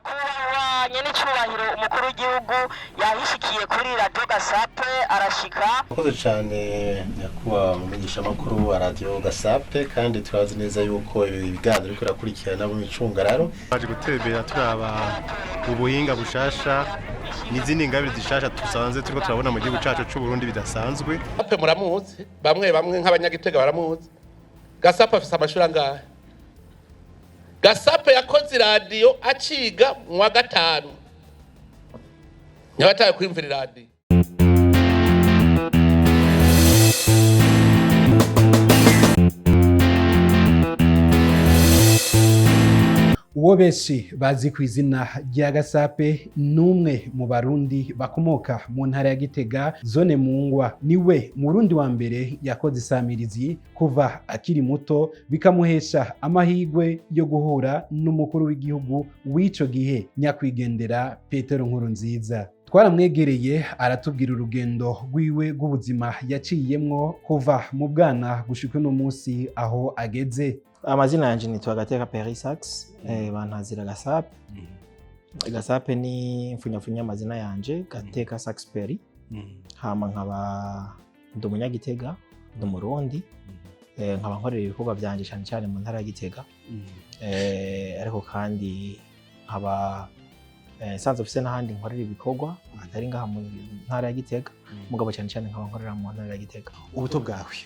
Nyakubahwa nyenicubahiro umukuru w'igihugu yahishikiye kuri radiyo Gasape arashika. Murakoze cyane, nyakubahwa mumenyeshamakuru wa Radiyo Gasape, kandi turazi neza yuko ibi biganiro biriko birakurikirana mu micungararo. Twaje gutembera turaba ubuhinga bushasha n'izindi ngabire zishasha tusanze turiko turabona mu gihugu cacu c'u Burundi bidasanzwe. Gasape muramuzi, bamwe bamwe nk'abanyagitega baramuzi. Gasape afise amashuri angahe? Gasape yakoze iradiyo aciga mu wa gatanu, ntiyabataye kwiyumvira iradiyo. Uwo benshi bazi ku izina rya Gasape ni umwe mu Barundi bakomoka mu ntara ya Gitega, zone Mungwa. Niwe Murundi wa mbere yakoze isamirizi kuva akiri muto, bikamuhesha amahirwe yo guhura n'umukuru w'igihugu w'ico gihe, nyakwigendera Petero Nkurunziza. Twaramwegereye aratubwira urugendo rwiwe rw'ubuzima yaciyemwo kuva mu bwana gushika uno munsi aho ageze. Amazina yanje nitwa Gateka Perisax, bantazira Gasape. Gasape ni mfunyafunya amazina yanje, Gateka Sax Peri. Hama nkaba ndi umunyagitega, ndi umurundi, nkaba nkorera ibikorwa vyanje cane cane mu ntara ya Gitega. Ariko kandi nkaba nsanzwe mfise n'ahandi nkorera ibikorwa atari ngaha mu ntara ya Gitega, mugabo cane cane nkaba nkorera mu ntara ya Gitega. Ubuto bwawe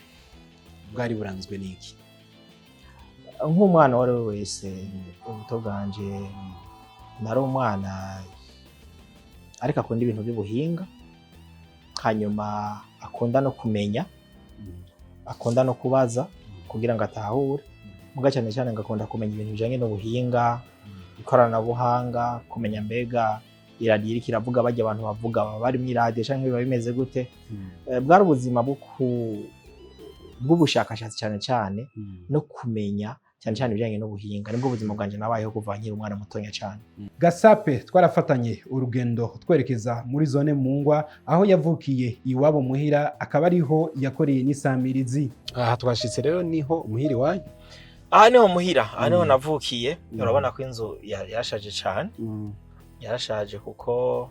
bwari buranzwe n'iki? Nk'umwana uwo ari we wese, ubuto bwanje nari umwana ariko akunda ibintu by'ubuhinga, hanyuma akunda no kumenya, akunda no kubaza kugira ngo atahure. Muga cyane cyane ngakunda kumenya ibintu bijanye n'ubuhinga, ikoranabuhanga, kumenya mbega iradiyo iriko iravuga, barya abantu bavuga baba bari mw'iradiyo canke biba bimeze gute. Bwari ubuzima bw'ubushakashatsi cyane cyane no kumenya cyane cyane ibijyanye n'ubuhinga. Nibwo buzima bwanjye nabayeho kuva nkiri umwana mutonya cyane. Gasape twarafatanye urugendo twerekeza muri zone Mungwa aho yavukiye iwabo muhira, akaba ariho yakoreye n'isamirizi. Aha twashitse rero niho muhira iwanyu. Aha niho muhira, aha niho navukiye. Urabona ko inzu yarashaje cyane, yarashaje kuko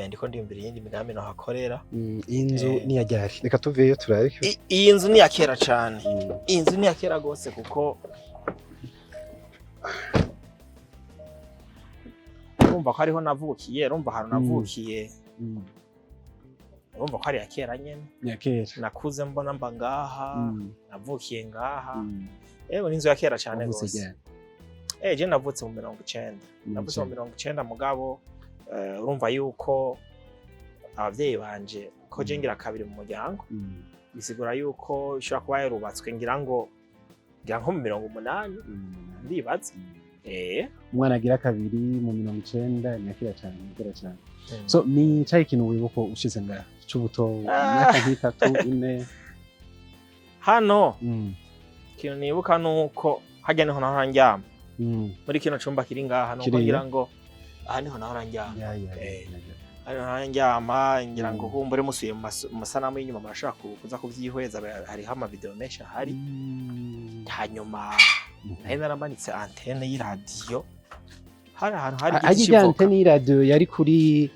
ndiko ndiyumvira iyindi migambi nohakorera. Iyi nzu ni iya ryari? Reka tuveyo turabe. Iyi nzu ni iya kera cyane, iyi nzu ni iya kera rwose, kuko urumva ko ariho navukiye, urumva ahantu navukiye, urumva ko ari iya kera nyene. Ni iya kera. Nakuze mbona mba ngaha, navukiye ngaha. Yewe, ni inzu ya kera cyane Wavutse rwose. ryari? Je navutse mu 90. Navutse mu 90, mugabo urumva yuko abavyeyi banje ko je ngira kabiri mu muryango, bisigura yuko ishobora kuba yarubatswe ngira nko mu 80, ndibaza. Umwana agira kabiri mu 90, ni iya kera cyane, ni iya kera cyane. So ni cyahe ikintu wibuka ushize ngaha c'ubuto, imyaka nk'itatu, ine? Hano ikintu nibuka nuko harya niho nahora ndyama, muri kino cumba kiri ngaha, nuko Kiriya? ngira ngo aha niho nahora ndyama. Ya, ya, ya, ya. Hano nahora ndyama, ngira ngo kumbure musuye mu masanamu y'inyuma murashobora kuza kuvyihweza, hariho amavideo menshi ahari. Hanyuma nari naramanitse antene y'iradiyo hari ahantu hari igiti Harya irya c'ivoka. antene y'iradiyo yari kuri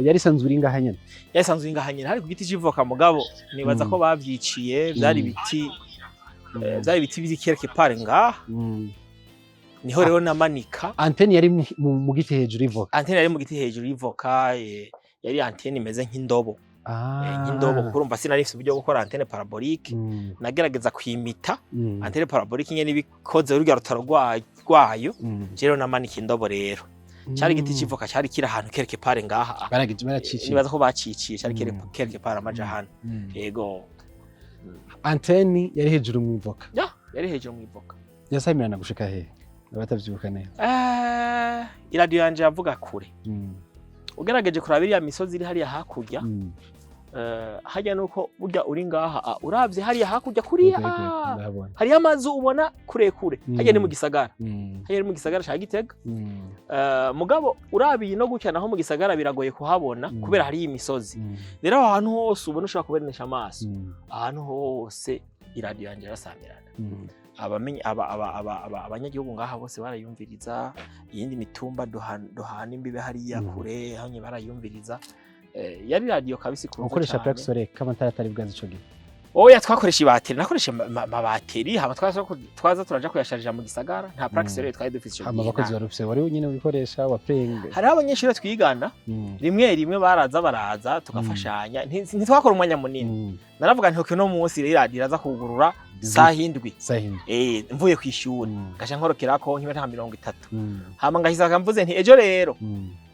yari isanzwe iri ngaha nyene? Yari isanzwe iri ngaha nyene, hari ku giti c'ivoka, mugabo nibaza ko bavyiciye, vyari ibiti vyari ibiti biri quelque part ngaha. Niho rero namanika Antene yari mu giti hejuru y'ivoka? Antene yari mu giti hejuru y'ivoka, yari antene imeze nk'indobo. Nk'indobo, kuko urumva sinari mfise uburyo bwo gukora antene parabolique. Nagerageza kwimita antene parabolique nyene ibikoze rurya rutaro rwayo. Je rero namanika indobo, rero cari igiti c'ivoka cari kiri ahantu quelque part ngaha. Baraciciye. Nibaza ko baciciye, cari quelque part amaja hano. Yego. Antene yari hejuru mu ivoka? Ya, yari hejuru mu ivoka. Yasamirana gushika hehe, abatavyibuka neza? Iradiyo yanje yavuga kure. Ugerageje kuraba iriya misozi iri hariya hakurya, harya nuko burya uri ngaha, uravye hariya hakurya kuriya, Yego, yego, ndahabona. hariyo amazu ubona kure kure, harya ni mu gisagara. Harya ni mu gisagara ca Gitega. Mugabo urabiye no gutya naho mu gisagara biragoye kuhabona kubera hariyo imisozi. Rero aho hantu hose ubona ushobora kubonesha amaso, ahantu hose iradiyo yanje yarasamirana. Abamenye aba aba aba aba abanyagihugu ngaha bose barayumviriza. Iyindi mitumba duhana imbibe hariya kure hanye barayumviriza. Yari radiyo kabisa ikunzwe Ukoresha cane. plaque solaire k'amatara atari bwazi ico gihe? Oya, twakoresha ibateri. Nakoresha amabateri, hama twaza turaja kuyasharija mu gisagara. Nta plaque solaire twari dufise ico Hama gihe. abakozi wari ufise, wari nyene wikoresha wa playing? Hariho abanyeshuri twigana, rimwe rimwe baraza tugafashanya. Ntitwakora umwanya munini. Naravuga nti: "Okay, uno munsi rero iradiyo iraza kugurura saha 7." Saha 7. Mvuye kw'ishuri ngaca nkorokerako nk'iminota nka 30, hama ngahisa mvuze nti: "Ejo rero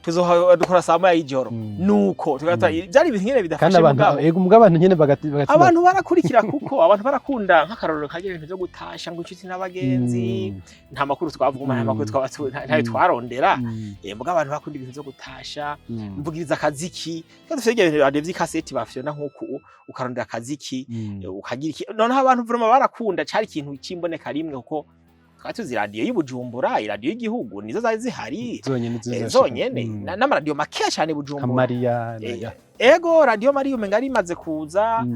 tuzoha dukora saa 1 y'ijoro." Nuko tugata byari ibintu nyene Kandi bidafashe. abantu Mugabo ego, mugabo abantu nyene bagati abantu barakurikira, kuko abantu barakunda nk'akarorero kajya ibintu byo gutasha ngo inshuti n'abagenzi. Nta makuru twavuga, nta makuru twaba ntayo twarondera. Mugabo abantu bakunda ibintu byo gutasha. Mvugiriza akaziki, kandi dufite ibyo bintu radiyo vy'ikaseti bafyona nk'uku, ukarondera akaziki, ukagira iki. Noneho abantu vraiment barakunda, cari ikintu c'imboneka rimwe, kuko twari tuzi radiyo y'Ibujumbura, iradiyo y'igihugu, nizo zari zihari. Zonyene zizoshika. Zonyene. N'amaradiyo makeya cane i Nka Bujumbura. Mariya na Ego, radiyo Mariya umenga yari imaze kuza.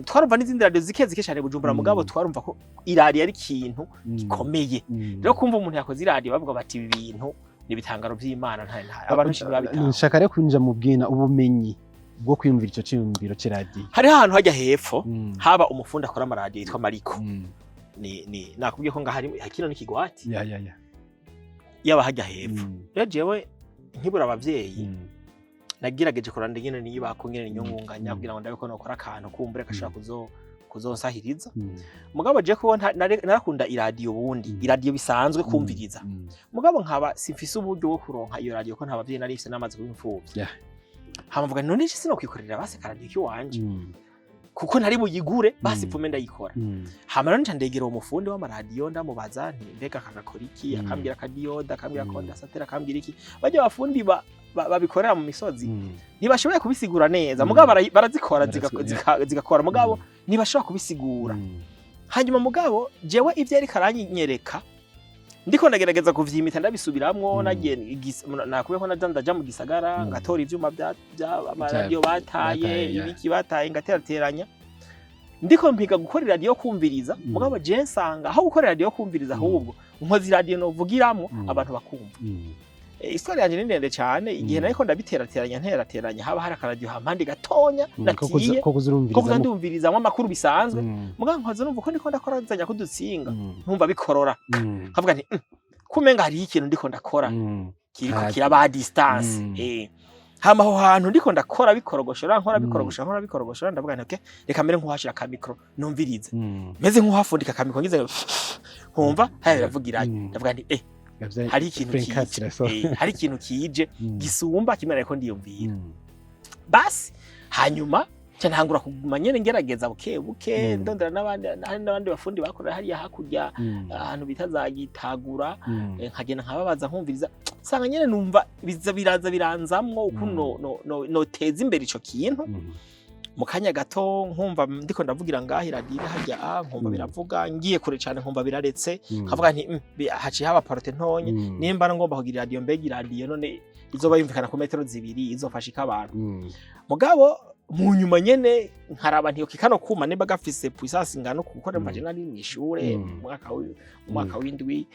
Twarumva n'izindi radiyo zike zike cane i Bujumbura, mugabo twarumva ko iradiyo ari ikintu gikomeye. Rero kumva umuntu yakoze iradiyo, bavuga bati: "Ibi bintu ni ibitangaro vy'Imana." Nta abantu benshi ntibabitahura. Nshaka rero kwinjira mu bwina ubumenyi bwo kwiyumvira ico ciyumviro c'iradiyo. Hariho ahantu hajya hepfo haba umufundi akora amaradiyo yitwa Mariko. Ni nakubwiye ko ngaha hari kino ni kigwati. Ya ya ya Yaba hajya hepfo. Rero jewe nkibura abavyeyi, nagerageje kuranda ingene niyibako, ngene ninyungunganya, kugira ngo ndabe ko nokora akantu kumbure gashobora kuzonsahiriza. Mugabo je ko narakunda iradiyo ubundi, iradiyo bisanzwe kumviriza, mugabo nkaba simfise uburyo bwo kuronka iyo radiyo, ko nta bavyeyi nari mfise, namaze kuba imfuvyi. Hama mvuga: "None je sinokwikorera basi akaradiyo kiwanje, kuko ntari buyigure, basi pfume ndayikora." Hama rero nca ndegera uwo mufundi w'amaradiyo, ndamubaza nti: "Mbega akagakora iki?" Akambwira aka diode, akambwira condensateur, akambwira iki. Barya bafundi babikorera mu misozi ntibashoboye kubisigura neza, mugabo barazikora, zigakora, mugabo ntibashobora kubisigura. Hanyuma mugabo jewe ivyo yariko aranyereka, ndiko ndagerageza kuvyimita, ndabisubiramwo. Nagiye nakubwiye ko naja ndaja mu gisagara, ngatora ivyuma bya amaradiyo bataye, bataye, ya. ibiki bataye, ngaterateranya, ndiko mpiga gukora iradiyo kumviriza. Mugabo je nsanga aho gukora iradiyo kumviriza, ahubwo nkoze iradiyo novugiramwo, abantu bakumva. Histoire yanje ni ndende cyane. Igihe nariko ndabiterateranya, nterateranya, haba hari akaradiyo hampande gatonya natiye Ko ko kuza kuzurumvirizamo. ndumvirizamwo amakuru bisanzwe. Mugabo nkoze numva ko ndiko ndakorazanya kudutsinga, nkumva bikorora, nkavuga nti: Kumenga hariho ikintu ndiko ndakora kiriko kiraba à distance." Hama aho hantu ndiko ndakora bikorogoshora, nkora bikorogoshora, nkora bikorogoshora, ndavuga nti: "Okay, reka mbere nkuhashira aka micro numvirize." Meze nkuhafundika aka micro, ngize nkumva haya biravugirayo. Ndavuga nti: Hari ikintu French kije." So. Hari ikintu kije gisumba kimwe nariko ndiyumvira. Basi hanyuma nca ntangura kuguma nyene ngerageza buke buke, ndondera n'abandi. Hari n'abandi bafundi bakorera hariya hakurya, ahantu bita za Gitagura. Nkagenda nkababaza, nkumviriza, nsanga nyene numva biza biraza biranzamwo ukuntu noteza imbere ico kintu. Mu kanya gato nkumva ndiko ndavugira ngaha, iradiyo iri harya, nkumva biravuga, ngiye kure cane nkumva biraretse. Nkavuga nti: Haciye haba portée ntonya. Nimba ngomba kugira iradiyo, mbega iradiyo none izoba yumvikana ku metero 2 izofasha iki abantu?" Mugabo mu nyuma nyene nkaraba nti: "Okay, kano kuma nimba gafise puissance ingana uku," kuko mbaje nari mw'ishure mu mwaka w'indwi,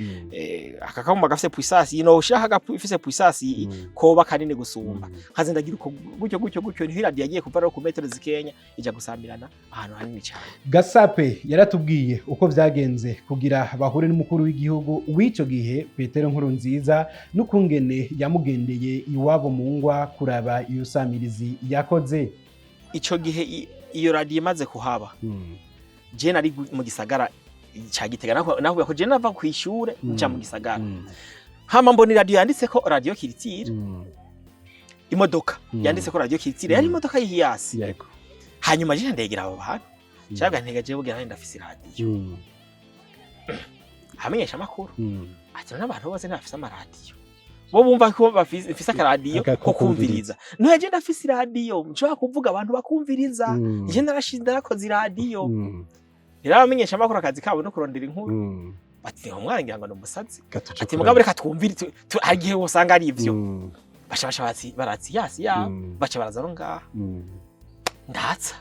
aka kuma gafise puissance ino, ushaka gafise puissance koba kanini gusumba. Nkaze ndagira uko gutyo gutyo gutyo, niho iradiyo yagiye kuva rero ku metero zikenya ija gusamirana ahantu hanini cyane. Gasape yaratubwiye uko vyagenze kugira bahure n'umukuru w'igihugu w'ico gihe, Petero Nkurunziza, n'ukungene yamugendeye iwabo mu ngwa kuraba iyo samirizi yakoze. Ico gihe iyo radiyo imaze kuhaba, je nari mu gisagara ca Gitega. Nakubwiye ko je nava kw'ishure nja mu gisagara, hama mbona iradiyo yanditseko Radio Culture, imodoka yanditseko Radio Culture, yari imodoka y'Hiace. Hanyuma je ndegera abo bantu, cyangwa ntega je bugira ndafise iradiyo. Hamenyesha amakuru ati: "N'abantu bose ntibafise amaradiyo, bo bumva ko bafise akaradiyo ko kumviriza. None je ndafise iradiyo nshobora kuvuga abantu bakumviriza. Je narashize, ndarakoze iradiyo." Rero abamenyesha amakuru akazi kabo no kurondera inkuru. Bati: "Umwana ngira ngo ni umusazi." Ati: "Mugabo reka twumvire, hari igihe wosanga ari ivyo." Baca baratsi yasi yabo, baca baraza no ngaha, ndatsa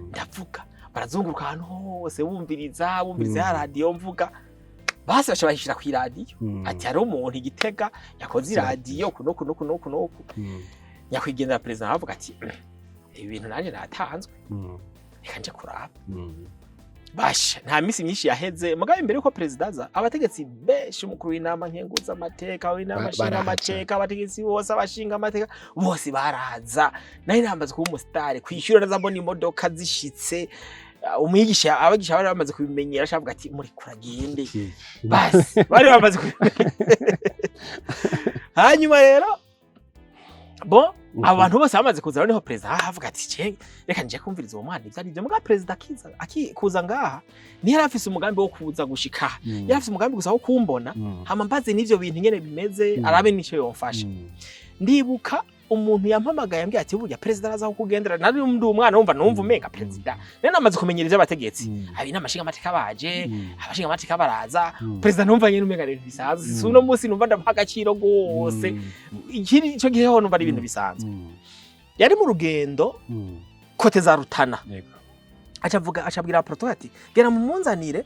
ndavuga. Barazunguruka ahantu hose, bumviriza, bumviriza ya radiyo mvuga. Basi baca bayishira kw'iradiyo, ati hariho umuntu i Gitega yakoze iradiyo kuno kuno kuno kuno. Nyakwigendera perezida aravuga ati: "Ibi bintu nanjye natanzwe, reka nje kuraba." Basha, nta minsi myinshi yaheze, mugabo imbere yuko perezida aza, abategetsi benshi, umukuru w'inama nkenguza amateka, w'inama nshinga barahaca. amateka, abategetsi bose, abashinga amateka bose baraza. Nari namaze kuba umusitari kwishyura neza, mbona imodoka zishitse. Umwigisha, abagisha bari bamaze kubimenyera, ashavuga ati: "Muri kuragende." Basi bari bamaze kubimenyera. Hanyuma rero, bon, abantu bose bamaze kuza, noneho perezida avuga ati: "Ce reka nje kumviriza uwo mwana ibyo ari byo." Muga perezida akiza, akikuza ngaha, niyo yari afise umugambi wo kuza gushika aha, yari afise umugambi gusa wo kumbona, hama mbaze n'ivyo bintu ingene bimeze, arabe n'ico yomfasha. Ndibuka umuntu yampamagaye ambwira ati: "Burya perezida araza kukugendera." Nari ndi umwana, wumva, numva umenga perezida, nari namaze kumenyera ivy'abategetsi, abi n'amashinga amateka baje, abashinga amateka baraza, perezida, numva nyene umenga ni ibintu bisanzwe. Si uno munsi numva ndamuha agaciro gose, ikindi ico gihe ho numva ari ibintu bisanzwe. Yari mu rugendo côté za Rutana. Aca avuga, aca abwira protocole ati: "Gera mumunzanire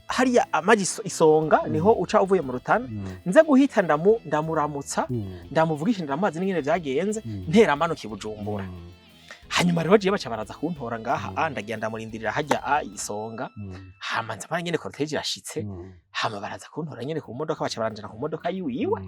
hariya amaji Isonga, niho uca uvuye mu Rutana, nze guhita ndamuramutsa, ndamuvugisha, ndamubaza n'ingene vyagenze, ntera amanuka i Bujumbura." Hanyuma rero jewe baca baraza kuntora ngaha, a ndagira ndamurindirira hajya a Isonga. Hama nza mbona nyene cortège irashitse, hama baraza kuntora nyene ku modoka, baca baranjana ku modoka yiwiwe.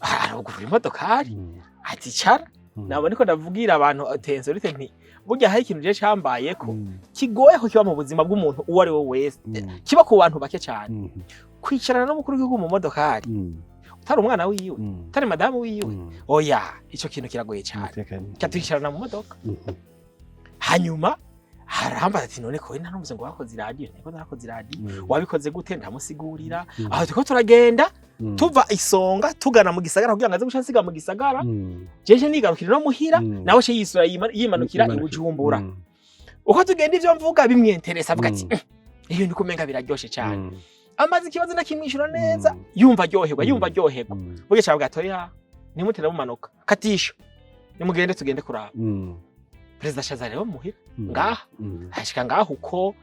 Arugurura imodokari, ati: "Cara." Nabo niko ndavugira abantu tensorite nti burya hari ikintu je cambayeko kigoye ko kiba mu buzima bw'umuntu uwo ari we wese, kiba ku bantu bake cyane: kwicarana n'umukuru w'igihugu mu modokari, utari umwana wiwe, utari madamu wiwe. Oya, ico kintu kiragoye cyane. Cyatwicarana mu modoka, hanyuma harambaza ati: "None ko naravuze ngo wakoze iradiyo?" "Niko narakoze iradiyo." "Wabikoze gute?" Ndamusigurira. Aho turiko turagenda tuva Isonga tugana mu gisagara, kugira ngo aze guca nsiga mu gisagara, jeje nigarukira no muhira, nawe ce yisura yimanukira i Bujumbura. Uko tugenda, ivyo mvuga bimwenteresa, avuga ati: "Iyo ni kumenga biraryoshe cyane." Amaze ikibazo ndakimwishyura neza, yumva aryoherwa, yumva aryoherwa. Burya cavuga ati: "Oya, ntimutera mumanuka, katisho, nimugende tugende kuraba." Perezida ashaza rero muhira ngaha, ashika ngaha uko,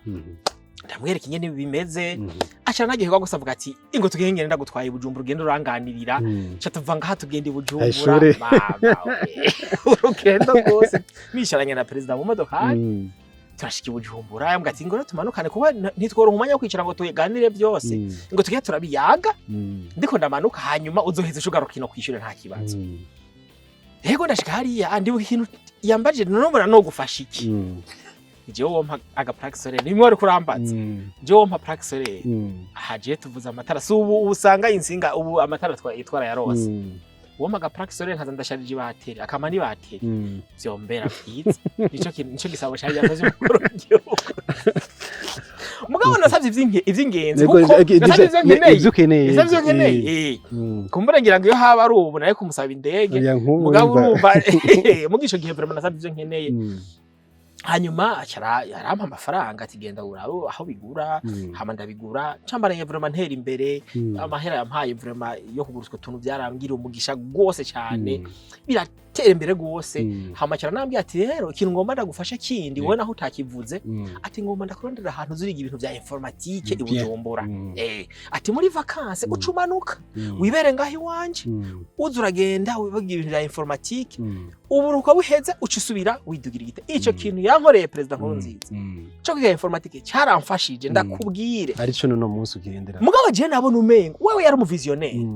ndamwereka ingene bimeze, aca anaryoherwa gusa, avuga ati: "Ingo tugende, ngende ndagutwaye i Bujumbura, ugende uranganirira." Ca tuva ngaha tugenda i Bujumbura. Ayishure. Mama we, urugendo rwose nicaranye na perezida mu modokari, turashika i Bujumbura, yambwira ati: "Ngoro tumanukane, kuko ntitworonka umwanya wo kwicara ngo tuganire byose, ngo tugende turabiyaga, ndiko ndamanuka, hanyuma uzoheza ugaruka ino kwishyura, nta kibazo." Yego, ndashika hariya, ndibuka ikintu yambajije: "None ubona no gufasha iki?" "Jewe wompa aga plaque solaire." Nimwe wari kurambaza, "Jewe wompa plaque solaire." Aha je tuvuze amatara, si ubu usanga insinga, ubu amatara twarayarose. "Wompa aga plaque solaire nkaza ndasharije ibateri, akama n'ibateri, vyombera vyiza." Nico kintu, nico gisabo cari yakoze umukuru w'igihugu. Mugabo nasavye ivy'ingenzi, kuko nasavye ivyo nkeneye. Ivyo ukeneye. Nasavye ivyo nkeneye. Kumbura ngira ngo iyo haba ari ubu nayo kumusaba indege. Oya, nk'ubu mugabo urumva. Urumva, muga ico gihe vraiment nasavye ivyo nkeneye. Hanyuma aca arampa amafaranga ati: "Genda urabe aho bigura." Hama ndabigura, ncambaranye vraiment ntera imbere. Amahera yampaye vraiment yo kugura utwo tuntu byarambwira umugisha rwose cyane, biratera imbere rwose. Hama aca aranambwira ati: "Rero ikintu ngomba ndagufasha kindi, wowe naho utakivuze," ati: "Ngomba ndakurondera ahantu uzuriga ibintu vya informatique i Bujumbura." Ati: "Muri vacances uca umanuka, wibere ngaho iwanje, uza uragenda wibaga ibintu vya informatique, uburuhuko buheze uca usubira widugira igite." Ico kintu yankoreye perezida Nkurunziza cyo kwiga informatique cyaramfashije, ndakubwire. Arico nuno munsi ugendera. Mugabo je nabona umengo wewe yari umuvisionnaire.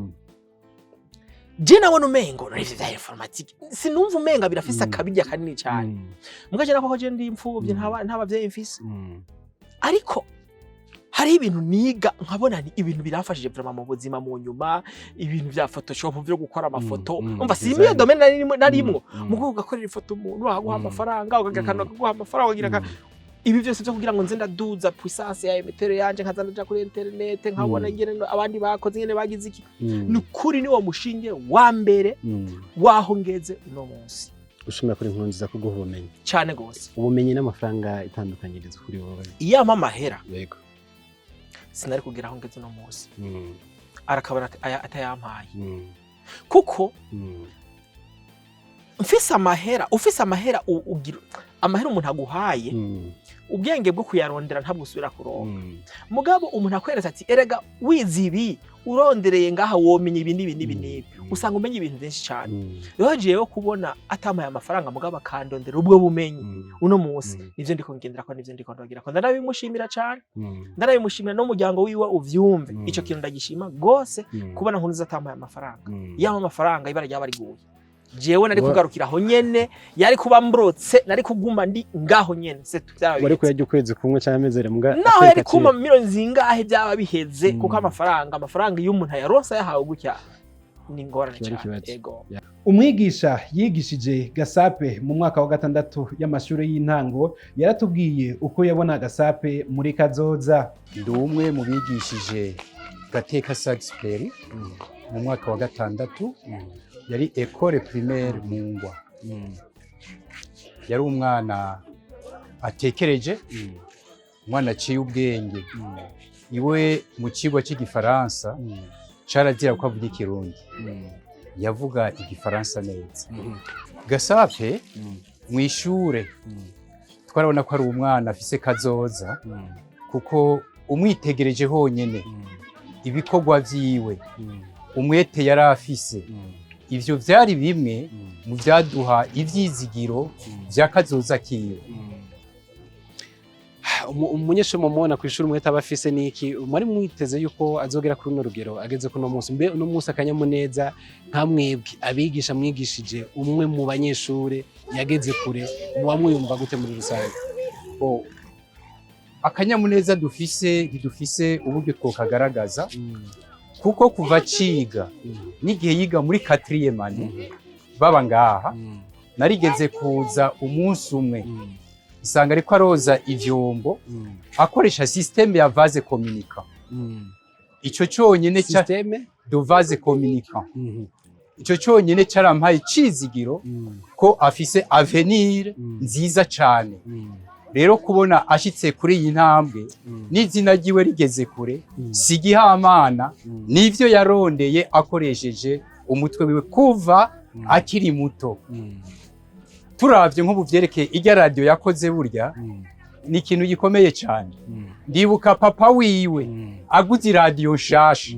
Je nabona umengo none ivyo vya informatique sinumva umenga birafise akabirya kanini cyane. Mugabo je nako je ndi imfuvyi, nta bavyeyi mfise, ariko hariho ibintu niga nkabona ni ibintu biramfashije vraiment mu buzima mu nyuma, ibintu vya Photoshop byo gukora amafoto. Umva, si design. Imiyo domaine narimwo, mugo ugakorera ifoto umuntu akaguha amafaranga, ukagira akantu akaguha amafaranga, ukagira ibi byose byo kugira ngo nze ndaduza puissance ya émetteur yanje, nkaza ndaja kuri internet nkabona ingene abandi bakoze, ingene bagize iki. Ni ukuri ni wo mushinge wa mbere waho ngeze uno munsi. Ushimira kuri Nkurunziza kuguha ubumenyi. Cyane gose. Ubumenyi n'amafaranga itandukanyirizo kuri wowe? Iyo ampa amahera, sinari kugera aho ngeze uno munsi. Arakabona atayampaye, kuko Mfise amahera, ufise amahera, ugira amahera umuntu aguhaye, ubwenge bwo kuyarondera ntabwo usubira kuronka. Mugabo umuntu akweretse ati: "Erega wize ibi, urondereye ngaha womenya ibi n'ibi n'ibi n'ibi," usanga umenya ibintu byinshi cyane. Rero jewe kubona atampaye amafaranga, mugabo akandondera ubwo bumenyi, uno munsi nivyo ndiko ngendera ko, nivyo ndiko ndagira ko, ndanabimushimira cyane. Ndanabimushimira n'umuryango wiwe uvyumve. Ico kintu ndagishima gose, kubona Nkurunziza atampaye amafaranga. Yaba amafaranga, ibara ryaba riguye, jewe nari kugarukira aho nyene, yari kuba mbrotse, nari kuguma ndi ngaho nyene, c'est tout, byaba Wari biheze. kuyarya ukwezi kumwe cyangwa amezi abiri, mbwa Naho yari akwereka kuma ati, miliyoni zingahe, byaba biheze, kuko amafaranga iyo umuntu ayaronse ayahawe gutya ni ingorane Kiba ari cyane. ikibazo. Ego. Umwigisha yigishije Gasape mu mwaka wa gatandatu y'amashuri y'intango yaratubwiye uko yabona Gasape muri kazoza. Ndi umwe mu bigishije Gateka Sagisiperi mu mwaka wa gatandatu, yari école primaire Mungwa. Yari umwana atekereje, umwana aciye ubwenge. Iwe mu kigo cy'igifaransa carazira ko avuga ikirundi, yavuga igifaransa neza. Gasape mu ishure twarabona ko ari umwana afise kazoza, kuko umwitegereje honyene, ibikorwa vyiwe, umwete yari afise, ivyo vyari bimwe mu vyaduha ivyizigiro vya kazoza kiwe. Umunyeshuri mumubona ku ishuri, umwete aba afise niki? Mwari mwiteze yuko azogera kuri runo rugero ageze kuno munsi? Mbe uno munsi akanyamuneza nka mwebwe abigisha mwigishije umwe mu banyeshure yageze kure, muba mwiyumva gute muri rusange? Bo, akanyamuneza dufise, ntidufise uburyo twokagaragaza, kuko kuva aciga n'igihe yiga muri quatrième année baba ngaha, narigeze kuza umunsi umwe nsanga ariko aroza ivyombo akoresha système ya vase communicant. Ico conyene ca Système de vase communicant, ico conyene carampaye icizigiro ko afise avenir nziza cane. Rero kubona ashitse kuri iyi ntambwe n'izina ryiwe rigeze kure, si igihamana, nivyo yarondeye akoresheje umutwe wiwe kuva akiri muto. Turavye nk'ubu vyerekeye irya radiyo yakoze, burya ni ikintu gikomeye cyane. Ndibuka papa wiwe aguze iradiyo nshasha,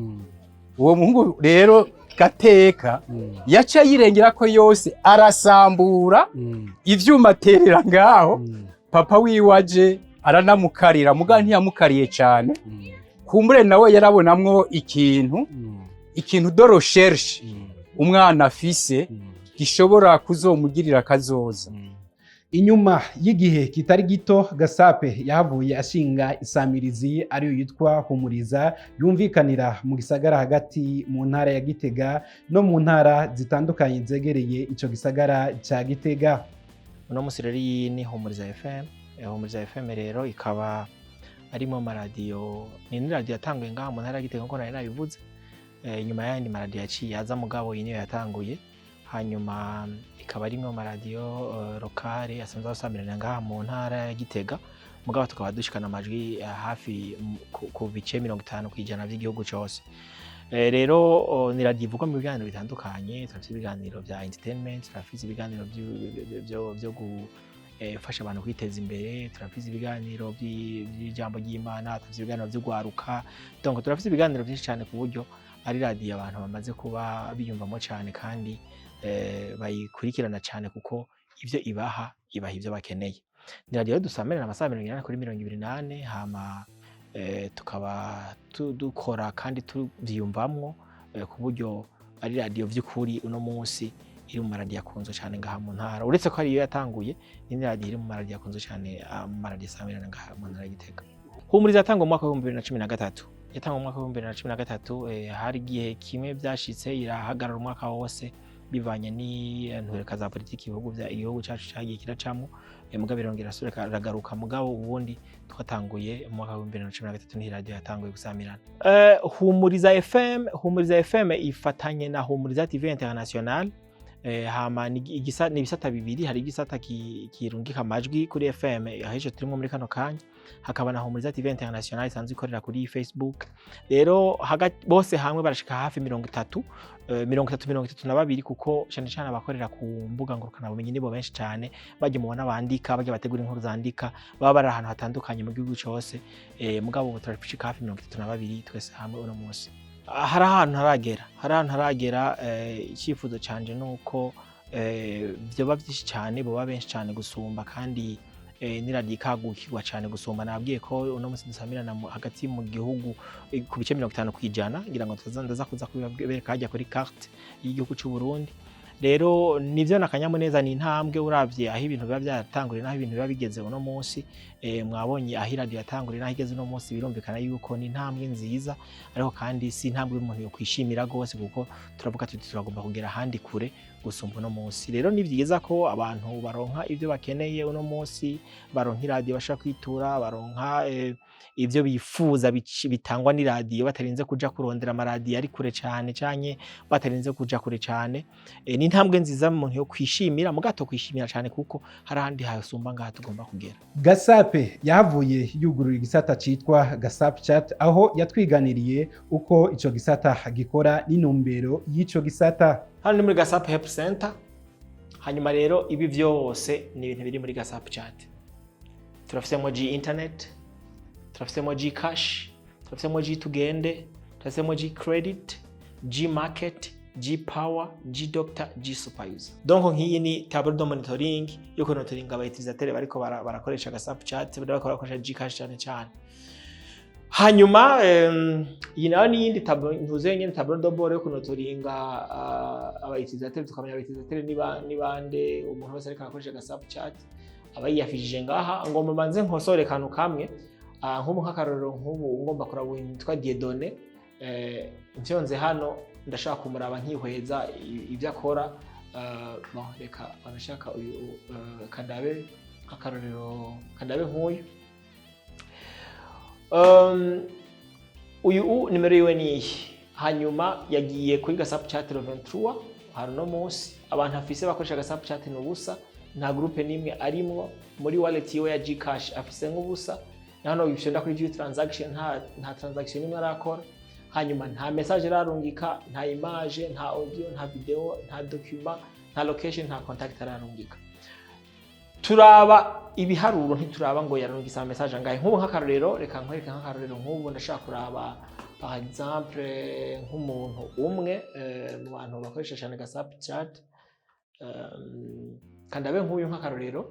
uwo muhungu rero Gateka yaca yirengera ko yose, arasambura ivyuma, aterera ngaho. Papa wiwe aje aranamukarira, muga ntiyamukariye cyane. Kumbure nawe yarabonamwo ikintu de recherche umwana afise gishobora kuzomugirira akazoza. Inyuma y'igihe kitari gito, Gasape yahavuye ashinga isamirizi ariyo yitwa Humuriza, yumvikanira mu gisagara hagati mu ntara ya Gitega no mu ntara zitandukanye zegereye ico gisagara ca Gitega. Uno munsi rero iyi ni Humuriza FM. Humuriza FM rero ikaba arimo amaradiyo, ni radiyo yatanguye ngaha mu ntara ya Gitega nkuko nari nabivuze. Nyuma y'ayandi maradiyo yaciye aza, mugabo iyi niyo yatanguye. Hanyuma ikaba ari imwe mu maradiyo locale asanzwe asamirana ngaha mu ntara ya Gitega, mugabo tukaba dushikana amajwi hafi ku bice 50% by'igihugu cose. Rero ni radiyo ivugwa mu biganiro bitandukanye. Turafise ibiganiro vya entertainment, turafise ibiganiro vyo gufasha abantu kwiteza imbere, turafise ibiganiro vy'ijambo ry'Imana, turafise ibiganiro vy'ugwaruka. Donc turafise ibiganiro vyinshi cyane, ku buryo ari radiyo abantu bamaze kuba biyumvamo cyane kandi bayikurikirana cyane, kuko ivyo ibaha, ibaha ivyo bakeneye. Ni radiyo dusamirana amasaha 80 kuri 24, hama tukaba dukora kandi tuvyiyumvamwo, ku buryo ari radiyo vy'ukuri uno munsi iri mu maradiyo akunzwe cyane ngaha mu ntara. Uretse ko ariyo yatanguye, ni radiyo iri mu maradiyo akunzwe cyane, mu maradiyo asamirana ngaha mu ntara ya Gitega. Humuriza yatangwa mu mwaka wa 2013, yatangwa mu mwaka wa 2013. Hari igihe kimwe vyashitse irahagarara umwaka wose bivanye n'intureka za politiki ibihugu vya igihugu cacu cagiye kiracamwo, mugabo irongera irasubira iragaruka. Mugabo ubundi twatanguye mu mwaka wa 2013, niho iradiyo yatanguye gusamirana. Humuriza FM, Humuriza FM ifatanye na Humuriza TV International. Hama ni ibisata bibiri. Hari igisata kirungika amajwi kuri FM aheje turimo muri kano kanya. Hakaba na Humuriza TV International isanzwe ikorera kuri Facebook. Rero hagati bose hamwe barashika hafi 30, 30, 32, kuko cyane cyane abakorera ku mbuga ngurukana bumenyi nibo benshi cyane. Bajya mubona bandika, bajya bategura inkuru zandika, baba bari ahantu hatandukanye mu gihugu cyose. Mugabo ubu turashika hafi 32 twese hamwe uno munsi. Hari ahantu ntaragera, hari ahantu ntaragera. Icyifuzo canje ni uko vyoba vyinshi cyane, boba benshi cyane gusumba, kandi n'iradiyo ikagukirwa cyane gusumba. Nabwiye ko uno munsi dusamirana hagati mu gihugu ku bice 50%. Ngira ngo ndaza kuza kubibereka hajya kuri carte y'igihugu cy'u Burundi. Rero nivyo, nakanyamuneza, ni intambwe uravye aho ibintu biba byatanguriye n'aho ibintu biba bigeze uno munsi. Mwabonye aho iradiyo yatanguriye n'aho igeze uno munsi, birumvikana yuko ni intambwe nziza, ariko kandi si intambwe umuntu yokwishimira rwose, kuko turavuga tuti turagomba kugera ahandi kure gusumba uno munsi. Rero ni byiza ko abantu baronka ibyo bakeneye uno munsi, baronka iradiyo bashaka kwitura, baronka ibyo bifuza bitangwa n'iradiyo, batarinze kuja kurondera amaradiyo ari kure cane, canke batarinze kuja kure cane. Ni intambwe nziza umuntu yo kwishimira, mugato kwishimira cane, kuko hari ahandi hasumba ngaha tugomba kugera. Gasape yahavuye yugurura igisata citwa Gasape Chat, aho yatwiganiriye uko ico gisata gikora n'intumbero y'ico gisata. Hano ni muri Gasape Help Center. Hanyuma rero ibi byose ni ibintu biri muri Gasape Chat. Turafisemo G Internet, turafisemo G Cash, turafisemo G Tugende, turafisemo G Credit, G Market, G Power, G Doctor, G Super User. Donc nk'iyi ni table de monitoring yo monitoring aba utilisateur bariko barakoresha Gasape Chat, bariko barakoresha G Cash cyane cyane. Hanyuma iyi nayo ni iyindi tableau ntuze nyene, tableau de bord yo kumonitoringa aba utilisateur, tukamenya aba utilisateur niba ni bande. Umuntu wese ariko arakoresha Gasape Chat aba yiyafishije ngaha. Ngomba manze nkosore kantu kamwe. Nk'ubu nk'akarorero, nk'ubu ngomba kuraba uyu yitwa Dieudonné, mfyonze hano ndashaka kumuraba nkihweza ibyo akora. Bon, reka banashaka uyu, kandabe nk'akarorero, kandabe nk'uyu. Uyu nimero yiwe ni iyi. Hanyuma yagiye kuri Gasape Chat le 23, hari uno munsi. Abantu afise bakoresha Gasape Chat ni ubusa, nta groupe n'imwe arimwo. Muri wallet yiwe ya Gcash afise nk'ubusa. Na hano bifyonda kuri view transaction, nta transaction imwe arakora. Hanyuma nta message ararungika, nta image, nta audio, nta video, nta document, nta location, nta contact ararungika. Turaba ibiharuro, ntituraba ngo yarungitse ama message angahe. Nk'ubu nk'akarorero, reka nkwereke nk'akarorero, nk'ubu ndashaka kuraba par exemple nk'umuntu umwe mu bantu bakoresha cyane Gasape Chat, kandi abe nk'uyu nk'akarorero.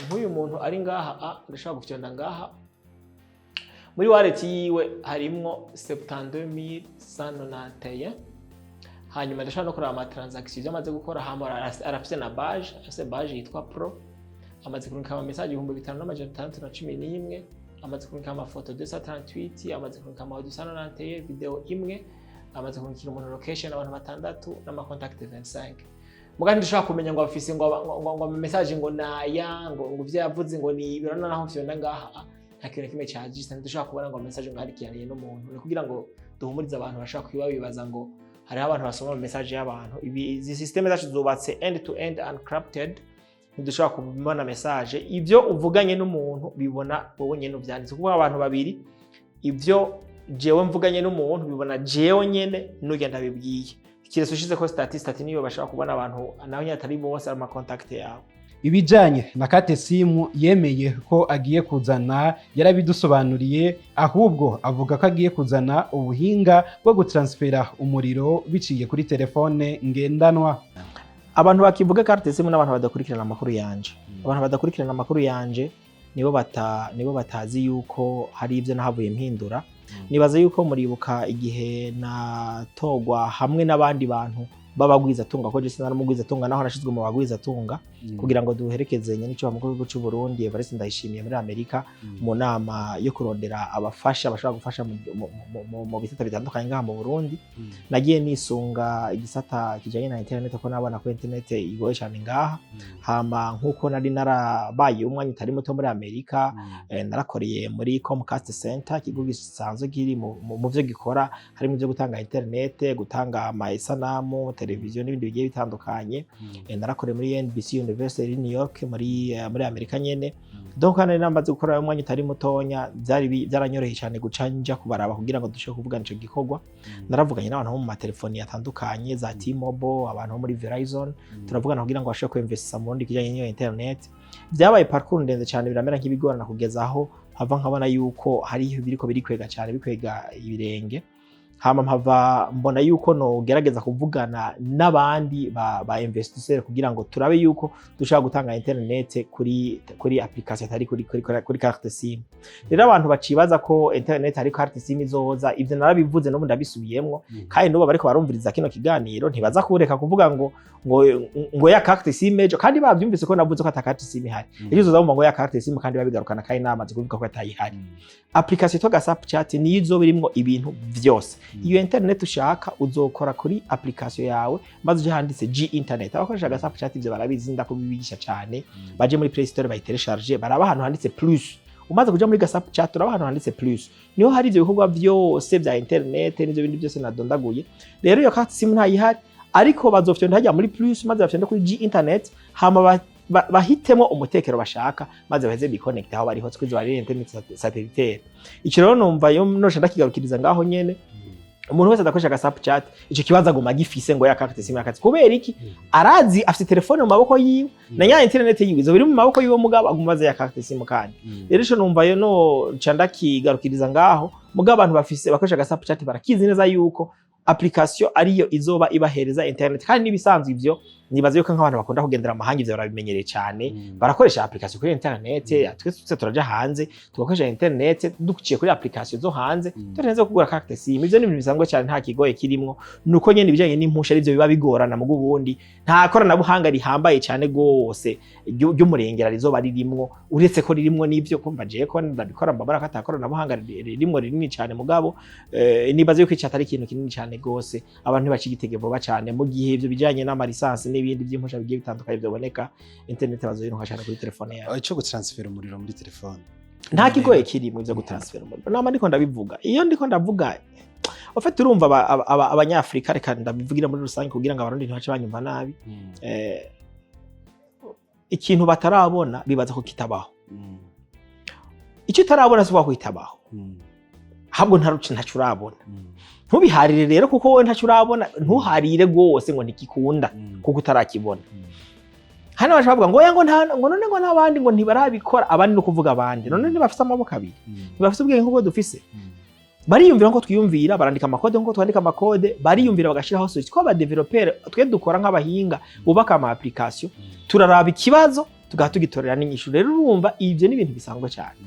Nk'uyu muntu ari ngaha, ndashaka gufyonda ngaha. Muri wallet yiwe harimwo 72191. Hanyuma ndashobora no kuraba ama transaction, ibyo amaze gukora. Hama arafise na badge, afise badge yitwa Pro. Amaze kurungika ama message 5611, amaze kurungika amafoto 238, amaze kurungika ama audio 191, video imwe, amaze kurungikira umuntu location abantu batandatu n'ama contact 25. Muga ntidushobora kumenya ngo afise ngo ama message ngo naya, ngo ivyo yavuze ngo ni ibi. Urabona naho mfyonda ngaha nta kintu na kimwe cajise, ntidushobora kubona ngo message ngo yarikiraniye n'umuntu. Ni kugira ngo duhumurize abantu bashobora kuba bibaza ngo hariho abantu basoma ama message y'abantu. Ibi izi système zacu zubatse end to end encrypted, ntidushobora kubona message. Ibyo uvuganye n'umuntu bibona wowe nyene uvyanditse, kuko abantu babiri, ibyo jewe mvuganye n'umuntu bibona jewe nyene n'ugenda bibwiye, kiretse ushize ko statut. Statut niyo bashobora kubona abantu, naho nyine atari bose, ari ama contact yawe. Ibijanye na carte SIM yemeye ko agiye kuzana yarabidusobanuriye, ahubwo avuga ko agiye kuzana ubuhinga bwo gutransfera umuriro biciye kuri telefone ngendanwa. Abantu bakivuga carte SIM n'abantu badakurikirana amakuru yanje. Abantu badakurikirana amakuru yanje nibo batazi yuko hari ibyo nahavuye mpindura. Nibaza yuko muribuka igihe natogwa hamwe n'abandi bantu b'abagwizatunga, ko jese naramugwizatunga naho nashizwe mu bagwizatunga, kugira ngo duherekeze nyene mukuru w'igihugu cy'u Burundi Evariste Ndayishimiye muri Amerika, mu nama yo kurondera abafasha bashobora gufasha mu bisata bitandukanye ngaha mu Burundi. Nagiye nisunga igisata kijanye na internet, ko nabona ko internet igoye cyane ngaha. Hama nkuko nari narabaye umwanya utari muto muri Amerika, narakoreye muri Comcast Center, ikigo gisanzwe kiri mu vyo gikora harimo ivyo gutanga internet, gutanga amasanamu, televiziyo n'ibindi bigiye bitandukanye. Narakoreye muri NBC University in New York, muri Amerika nyene. Donc hano namaze gukora umwanya utari mutonya, byaranyoroheye cyane guca nja kubaraba kugira ngo dushobore kuvugana ico gikorwa. Naravuganye n'abantu bo mu matelefoni atandukanye, za T-Mobile, abantu bo muri Verizon, turavugana kugira ngo bashobore kuinvestisa mu Burundi kijyanye n'iyo internet. Byabaye parcours ndende cyane, biramera nk'ibigorana kugeza aho hava nkabona yuko hariho ibiriko birikwega cyane, bikwega ibirenge. Hama mpava mbona yuko nogerageza kuvugana n'abandi ba investisseur kugira ngo turabe yuko dushobora gutanga internet kuri application, atari kuri carte SIM. Rero abantu bacibaza ko internet ari carte SIM izoza, ivyo narabivuze, n'ubu ndabisubiyemwo. Kandi n'ubu bariko barumviriza kino kiganiro ntibaza kureka kuvuga ngo ya carte SIM ejo, kandi bavyumvise ko navuze ko ata carte SIM ihari. Ejo uzobumva ngo ya carte SIM, kandi babigarukana, kandi namaze kuvuga ko atayihari. Application yitwa Gasape Chat niyo izoba irimwo ibintu vyose. Iyo internet ushaka uzokora kuri application yawe, maze uje handitse G internet. Abakoresha Gasape Chat ivyo barabizi, ndakubibigisha cyane. Baje muri Play Store bayitelecharge, baraba ahantu handitse plus. Umaze kuja muri Gasape Chat, uraba ahantu handitse plus, niho hari ivyo bikorwa vyose vya internet n'ivyo bindi byose nadondaguye. Rero iyo carte SIM ntayihari, ariko bazofyonda hajya muri plus, maze bafyonde kuri G internet, hama bahitemo umutekero bashaka, maze baheze biconnect aho bari hose kuri bari internet satellitaire. Ico rero numva yo nosha ndakigarukiriza ngaho nyene. Umuntu wese adakoresha Gasape Chat, ico kibazo aguma gifise ngo ya carte SIM, ya carte, kubera iki? Arazi afite telefone mu maboko yiwe na nya internet yiwe izo biri mu maboko yiwe, mugabo aguma aza ya carte SIM. Kandi rero ico numva yo no nca ndakigarukiriza ngaho. Mugabo abantu bafise bakoresha Gasape Chat barakizi neza yuko application ariyo izoba ibahereza internet, kandi n'ibisanzwe ivyo nibaza yuko nk'abantu bakunda kugendera amahanga ivyo barabimenyereye cyane, barakoresha application kuri internet. Twese twese turaja hanze tugakoresha internet duciye kuri application zo hanze, tutarinze kugura carte SIM. Ivyo ni ibintu bisanzwe cyane, nta kigoye kirimwo. Nuko nyene ibijanye n'impusha arivyo biba bigorana, mu ubundi nta koranabuhanga rihambaye cyane gose ry'umurengera rizoba ririmwo, uretse ko ririmwo n'ivyo kumva jewe ko ndabikora mbabara ko ata koranabuhanga ririmwo rinini cyane. Mugabo nibaza yuko ico atari ikintu kinini cyane gose, abantu ntibacigitege vuba cyane. Mu gihe ivyo bijanye n'amalisansi n'ibindi by'impusha bigiye bitandukanye byoboneka, internet bazoyironka cyane kuri telefone yawe. Ico gutransfera umuriro muri telefone? Nta kigoye kiri mu byo gutransfera umuriro, nama ndiko ndabivuga. Iyo ndiko ndavuga ufite, urumva abanyafrika, reka ndabivugira muri rusange kugira ngo Abarundi ntibace banyumva nabi, ikintu batarabona bibaza ko kitabaho. Icyo utarabona si ko kitabaho, ahubwo ntacyo urabona. Ntubiharire rero, kuko wowe ntacyo urabona, ntuharire rwose ngo ntikikunda kuko utarakibona. Hano baje bavuga ngo oya, ngo nta, ngo none ngo n'abandi ngo ntibarabikora. Abandi ni ukuvuga abandi none ntibafise amaboko abiri? Ntibafise ubwenge nk'ubwo dufise? Bariyumvira nko twiyumvira, barandika amakode nko twandika amakode, bariyumvira bagashiraho solution. Ko abadeveloper twe dukora nk'abahinga bubaka ama application, turaraba ikibazo tugaha tugitorera n'inyishu. Rero urumva ivyo ni ibintu bisanzwe cyane.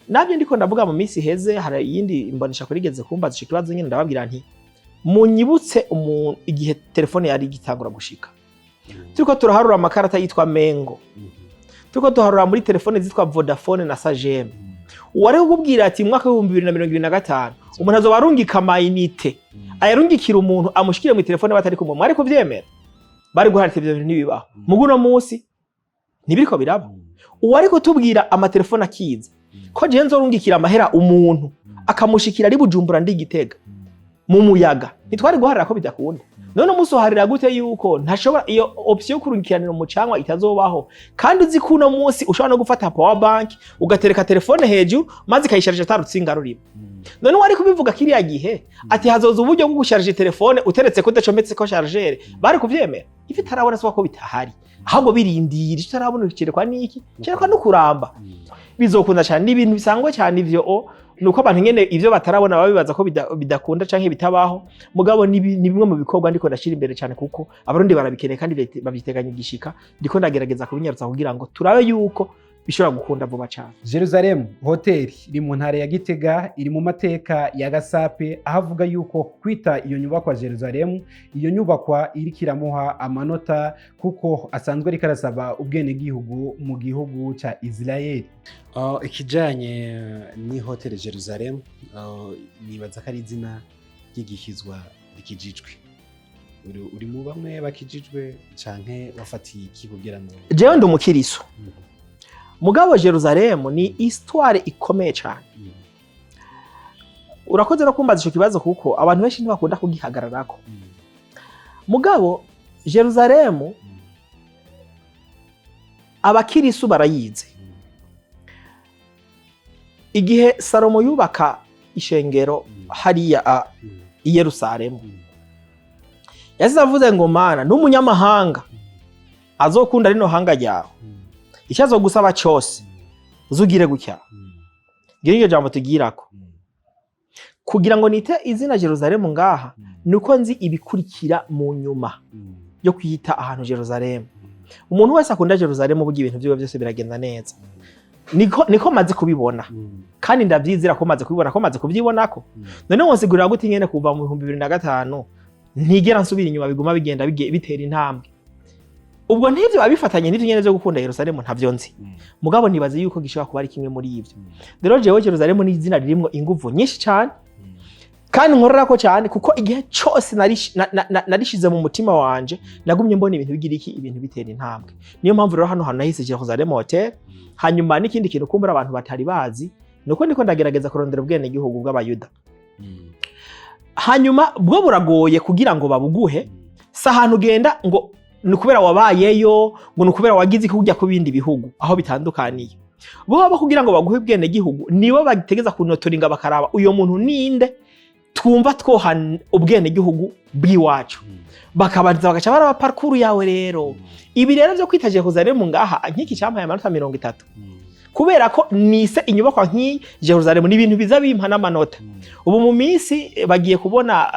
Nabyo ndiko ndavuga mu minsi iheze, hari iyindi imbonesha kuri igeze kumbaza ico kibazo nyine, ndababwira nti munyibutse umuntu igihe telefone yari igitangura gushika, turiko turaharura amakarata yitwa Mengo, turiko tuharura muri telefone zitwa Vodafone na Sagem, uwari kukubwira ati mu mwaka w'2025 umuntu azoba arungika amayinite, ayarungikira umuntu amushikire mu telefone batari kumwe, mwari kuvyemera? Bari guharira ivyo bintu ntibibaho. Mugu uno munsi ntibiriko biraba. Uwari kutubwira amatelefone akiza ko jewe nzorungikira amahera umuntu akamushikira ari Bujumbura ndi Gitega mu muyaga, ntitwari guharira ko bidakunda? None umunsi uharira gute yuko ntashobora, iyo option yo kurungikiranira umucanwa itazobaho, kandi uzi ko uno munsi ushobora no gufata power bank ugatereka telefone hejuru maze ikayisharija ata rutsinga rurimo? None wari kubivuga kiriya gihe ati hazoza uburyo bwo gusharija telefone uteretse ko udacometse ko chargeur, bari kuvyemera? Ivyo utarabona si ko bitahari, ahubwo birindira. Icyo utarabona cerekwa n'iki? Cerekwa no kuramba. Bizokunda cyane, ni ibintu bisanzwe cyane ivyo. O nuko abantu nyene ivyo batarabona baba bibaza ko bidakunda canke bitabaho. Mugabo ni bimwe mu bikorwa ndiko ndashira imbere cyane, kuko Abarundi barabikeneye kandi babiteganya igishika. Ndiko ndagerageza kubinyarutsa kugira ngo turabe yuko bishobora gukunda vuba cyane. Jerusalem Hotel iri mu ntara ya Gitega, iri mu mateka ya Gasape, aho avuga yuko kwita iyo nyubakwa Jerusalem, iyo nyubakwa iriko iramuha amanota kuko asanzwe ariko arasaba ubwenegihugu mu gihugu ca Israel. Ikijanye ni Hotel Jerusalem, nibaza ko ari izina ry'igikizwa rikijijwe. Uri mu bamwe bakijijwe canke wafatiye iki kugira ngo? Jewe ndi umukiriso. Mugabo Jerusalem ni histoire ikomeye cyane. Urakoze no kumbaza ico kibazo, kuko abantu benshi ntibakunda kugihagararako. Mugabo Jerusalem abakirisu barayizi. Igihe Salomo yubaka ishengero hariya i Yerusalemu, yasize avuze ngo: "Mana, n'umunyamahanga azokunda rino hanga ryawe, icyo azogusaba cyose uzugire gutya." Ngira iryo jambo tugirako kugira ngo nite izina Jerusalemu ngaha, nuko nzi ibikurikira mu nyuma yo kwita ahantu Jerusalemu. Umuntu wese akunda Jerusalemu, burya ibintu vyiwe byose biragenda neza. Niko maze kubibona, kandi ndavyizera ko maze kubibona, ko maze kuvyibonako. None wonsigurira gute ingene kuva mu 2005 ntigera nsubira inyuma, biguma bigenda bitera intambwe? Ubwo ntivyo babifatanye n'ivyo nyene vyo gukunda Yerusalemu, ntavyo nzi, mugabo nibaze yuko gishobora kuba ari kimwe muri ivyo. Rero jewe Jerusalemu ni izina ririmwo inguvu nyinshi cane, kandi nkorerako cyane, kuko igihe cyose narishize mu mutima wanje, nagumye mbona ibintu bigira iki, ibintu bitera intambwe. Niyo mpamvu rero hano hantu nahise Jerusalem Hotel. Hanyuma n'ikindi kintu kumbura abantu batari bazi, nuko ndiko ndagerageza kurondera ubwenegihugu bw'Abayuda. Hanyuma bwo buragoye kugira ngo babuguhe. Si ahantu ugenda ngo ni ukubera wabayeyo, ngo ni ukubera wagize iki, kujya ku bindi bihugu aho bitandukaniye. Bo kugira ngo baguhe ubwenegihugu, nibo bategeza kunotoringa, bakaraba uyo muntu ninde twumva twoha ubwenegihugu bw'iwacu, bakabanza bagaca baraba parcours yawe. Rero ibi rero byo kwita Jerusalem ngaha, nk'iki cyampaye amanota 30, kubera ko nise inyubakwa nk'iyi Jerusalem, ni ibintu biza bimpa n'amanota. Ubu mu minsi bagiye kubona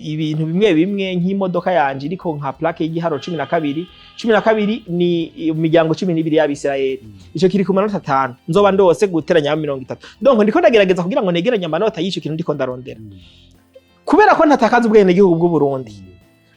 ibintu bimwe bimwe, nk'imodoka yanje iriko nka plaque y'igiharo 12. 12 ni imiryango 12 y'Abisirayeli. Ico kiri ku manota 5, nzoba ndose guteranya 30. Donc ndiko ndagerageza kugira ngo negeranye amanota y'ico kintu ndiko ndarondera, kubera ko ntatakaza ubwenegihugu bw'u Burundi,